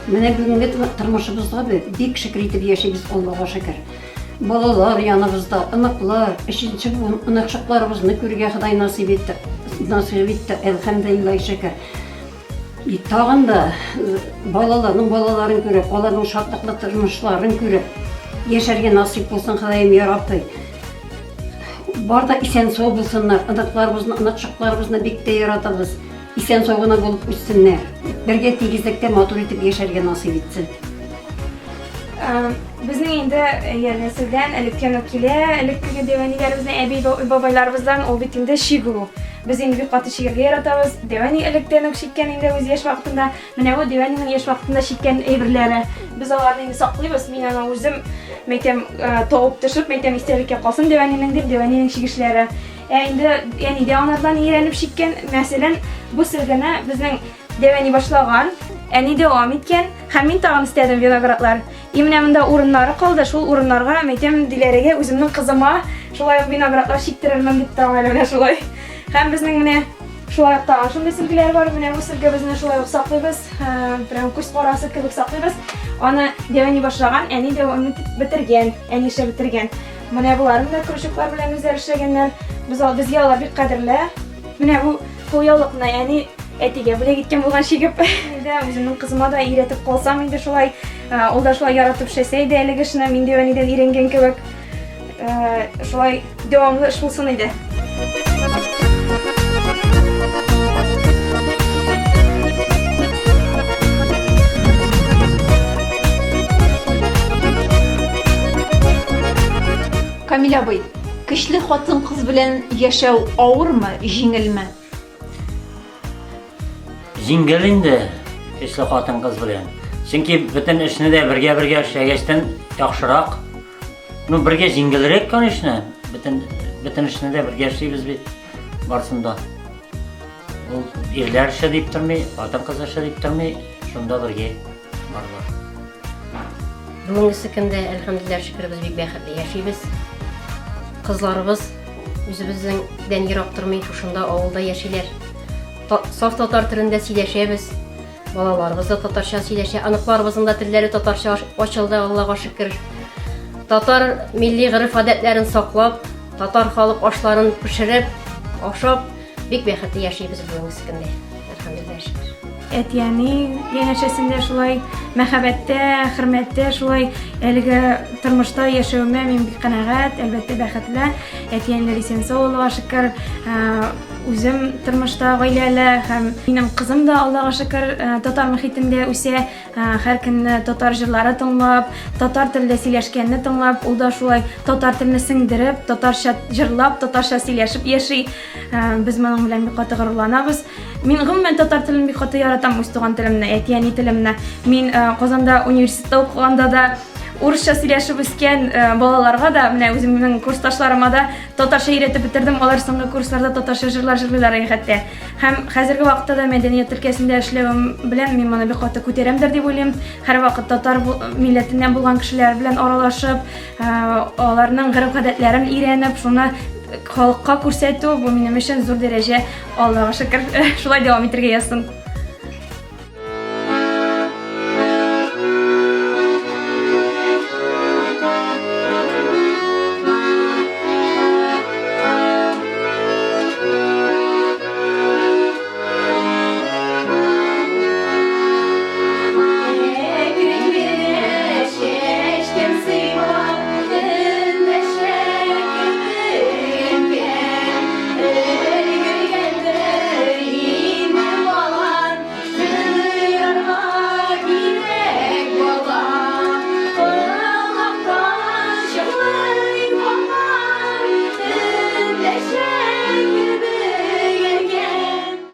Менә бүгенге тормышыбызга без бик шөкер итеп яшибез, Аллага шөкер. Балалар яныбызда, оныклар, өченче буын оныкчыкларыбызны күрергә Ходай насыйп итте. Насыйп итте, әлхәмдулиллаһ шөкер. И тагын да балаларның балаларын күреп, аларның шатлыклы тормышларын күреп, яшәргә насыйп булсын, Ходаем, я Рабби. Бар да исән-сау булсыннар, оныкларыбызны, оныкчыкларыбызны бик тә яратабыз. Исән-сау гына булып үссеннәр. Бергә тигезлектә матур итеп яшәргә насыйп итсен. Безнең инде я нәселдән электән үк килә, элеккеге дәү әниләребездән, әби бабайларыбыздан ул бит инде чигү. Без инде бик каты чигәргә яратабыз. Дәү әни электән үк чиккән инде үз яшь вакытында. Менә бу дәү әнинең яшь вакытында чиккән әйберләре. Без аларны инде саклыйбыз. Мин аны үзем мәйтәм, табып төшеп, мәйтәм, истәлеккә калсын дәү әнинең дип, дәү әнинең чигешләре. Ә инде әни дә анардан өйрәнеп чиккән. Мәсәлән, бу сөлгене безнең дәү әни башлаган, әни дәвам иткән һәм мин тагын өстәдем виноградлар. И менә монда урыннары калды, шул урыннарга мәйтәм Диләрәгә, үземнең кызыма шулай ук виноградлар чиктерермен дип тагын әле менә шулай. Һәм безнең менә шулай ук тагын шундый сөлгеләр бар. Менә бу сөлгебезне шулай ук саклыйбыз, прям күз карасы кебек саклыйбыз. Аны дәү әни башлаган, әни дәвам итеп бетергән, әни эшләп бетергән. Менә боларын да крючоклар белән үзләре эшләгәннәр. Без ал, безгә алар бик кадерле. Менә бу кулъяулыкны әни әтигә бүләк иткән булган чигеп. Инде үземнең кызыма да өйрәтеп калсам инде шулай, ул да шулай яратып эшләсә иде әлеге эшне, мин дә әнидән өйрәнгән кебек. Шулай дәвамлы эш булсын иде. Камил абый, көчле хатын-кыз белән яшәү авырмы, җиңелме? Җиңел инде көчле хатын-кыз белән. Чөнки бөтен эшне дә бергә-бергә эшләгәчтән яхшырак. Ну, бергә җиңелрәк, конечно. Бөтен бөтен эшне дә бергә эшлибез бит. Барсын да. Ул ирләр эше дип тормый, хатын-кыз эше дип тормый, шунда бергә барлар. Бүгенгесе көндә, әлхәмдүлилләһ, шөкер, без бик бәхетле яшибез. Кызларыбыз үзебезнең дән ерак тормый, шушында авылда яшиләр. Саф татар телендә сөйләшәбез. Балаларыбыз да татарча сөйләшә, оныкларыбызның да телләре татарча ачылды, Аллага шөкер. Татар милли гореф-гадәтләрен саклап, татар халык ашларын пешереп, ашап, Бик бәхетле яшибез бүгенге көндә. Әлхәмдүлилләһ шөкер. Әти-әни янәшәсендә шулай мәхәббәттә, хөрмәттә шулай әлеге тормышта яшәвемә мин бик канәгать, әлбәттә бәхетле. Әти-әниләр исән-сау, Аллага шөкер. Үзем тормышта гаиләле һәм минем кызым да, Аллага шөкер, татар мохитендә үсә. Һәр көнне татар җырлары тыңлап, татар телендә сөйләшкәнне тыңлап, ул да шулай татар телене сеңдереп, татарча җырлап, татарча сөйләшеп яши. Без моның белән бик каты горурланабыз. Мин гомумән татар телен бик каты яратам, үз туган телемне, әти-әни телемне. Мин Казанда университетта укыганда да урысча сөйләшеп үскән балаларга да, менә үземнең курсташларыма да татарча өйрәтеп бетердем. Алар соңгы курсларда татарча җырлар җырлыйлар хәтта. Һәм хәзерге вакытта да мәдәният өлкәсендә эшләвем белән мин моны бик каты күтәрәмдер дип уйлыйм. Һәрвакыт татар милләтеннән булган кешеләр белән аралашып, аларның гореф-гадәтләрен өйрәнеп, шуны халыкка күрсәтү, бу минем өчен зур дәрәҗә, Аллага шөкер, шулай дәвам итәргә язсын.